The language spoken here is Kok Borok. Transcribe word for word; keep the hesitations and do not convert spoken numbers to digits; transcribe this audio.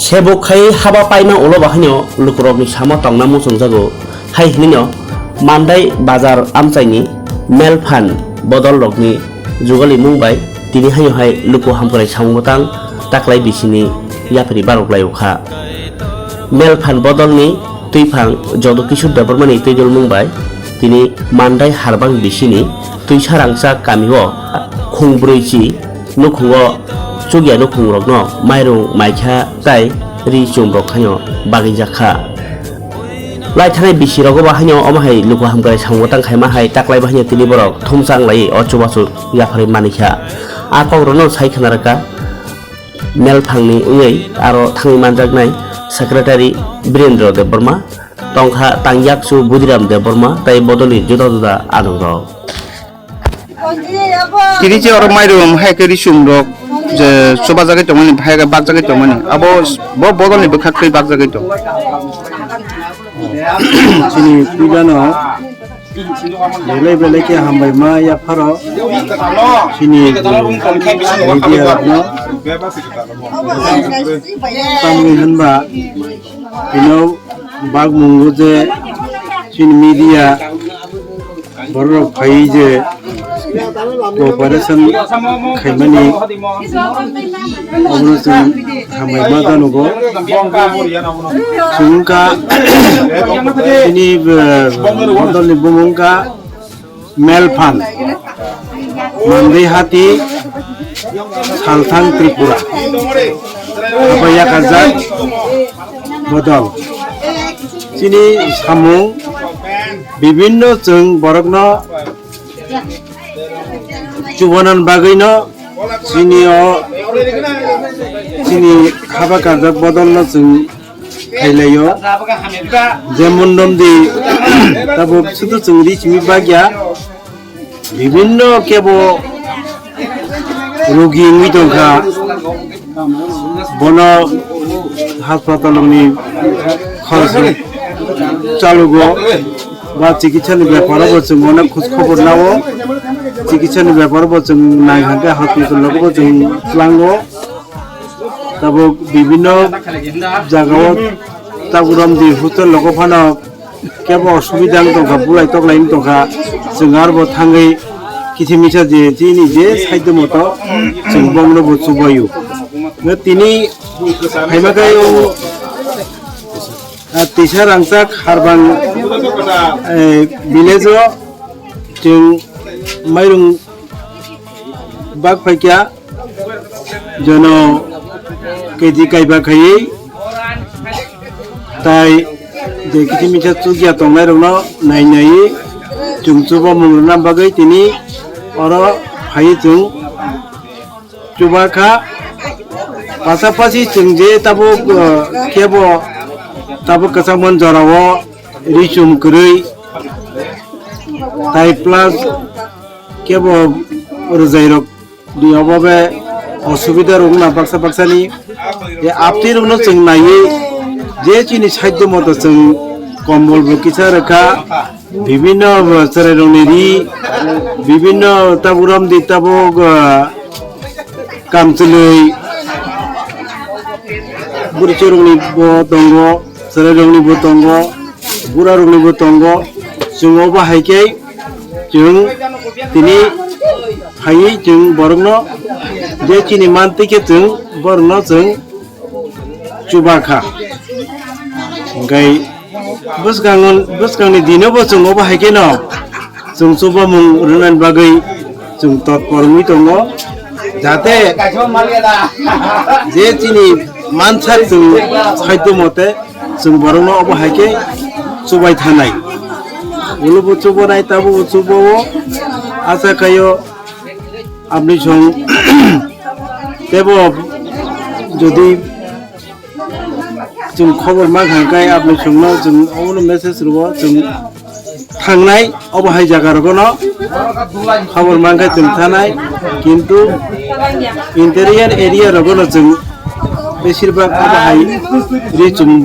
Sebuk khai haba paima ulo bahaino lukurokni samo tongna muchungjago. Hai hinino Mandai bazar amchaini melphan bodolrokni jugalimung bai tini haino hai luku hamkrai samung bwtang taklai bisini yapri barok lai ukha. Melphan bodolni twiphang Jodo Kishore Debbarmani twidulmung bai tini Mandai harbang bisini twisa rangchak kamio khungbrwi chi nukhungo chukya nukhungrokno mairung maikha tei ri chumrok haino bagwijak kha. Lai thanai bisirogo bo haino omo hai luku hamkrai samung tang khaima hai taklai bo haino tini borok thumsa wng lai o chubachu yapharwi manikha. A kokrokno sai khna rwkha melphangni wngwi aro thangwi manjaknai secretary Birendra Debbarma, tongkha tangyakchu Budhiram Debbarma tei bodolni juda juda adongrok. Tini je oro mairum hai khe risum rok je chubajagwi tongmani, hai khe bakjagwi tongmani. Abo bo bodolni bwkhak twi bakjagwi tong. Chini puilano belai belai khe hambai ma yapharo chini media rokno. Tamni hwnba tino bakmungo je chini media borok phai je cooperation khaimani, obono chwng hambai ma janugo. Chwng wngkha chini, eh, bodolni bumung wngkha Melphan, Mandeihati, Salthang Tripura. Abo yakajak bodol. Chini samung bibinno chwng borokno chubanan bagwino chini o, chini haba karjak bodolno chwng khailaio. Jemon nomdi tabuk sudu chwng ri simi bagya. Bibinno kebo rugi wngwi tongkha, bono haspatalni khoroksa chalugo, ba chikitsani beparo bo chwng onek khoj khobor nao, chikitsani beparo bo chwng nai hwnkhe hospital logo bo chwng tlango. Tabuk bibinno jagao tabuk romdi hotel logo phano kebo osubida wng tongkha, bulai toklai wng tongkha, chwng arbo thangwi kithi misa je chini je side moto chwng bongno bo chubaio. No tini phaima khe o, ah, tisa rangchak harbang, eh, village o chwng mairung bak phaikya. Jono keji kaiba khaiwi tai je kithi misa chukya tongnai rokno nai naiwi chwng chuba mung rwna bagwi tini oro phaiwi chwng chuba kha. Pasapasi chwng je tabuk, uh, kebo tabuk kwchangmani jorao ri chum kwrwi tai plus kebo rwjai rok di obo be osubida rok wngna baksa baksani. E aptwi rokno chwng naiwi je chini sadhyo moto chwng kombol bo kisa rwkha, bibinno chwrai rokni ri, bibinno tabuk romdi tabuk, ah, kamchwlwi bwrwi chwrwngni bo tongo, chwrai rokni bo tongo, bura rokni bo tongo. Chwng obo hai khe chwng tini phaiwi chwng borokno je chini mantwi khe chwng borokno chwng chuba kha. Hwnkhe bwskang, bwskangni dino bo chwng obo hai kheno chwng chubamung rwnani bagwi chwng totpor wngwi tongo, jate je chini mansak chwng saitw mote chwng borokno obo hai khe chubai thanai. Ulo bo chubanai, tabo bo chubo-o, acha khaio. Apni song tebo jodi chwng khobor mankha khe apni songno chwng obono message rwo, chwng thangnai obo hai jaga rogono khobor mankha chwng thanai, kintu interior area rogono chwng besir bak obo hai ri chwng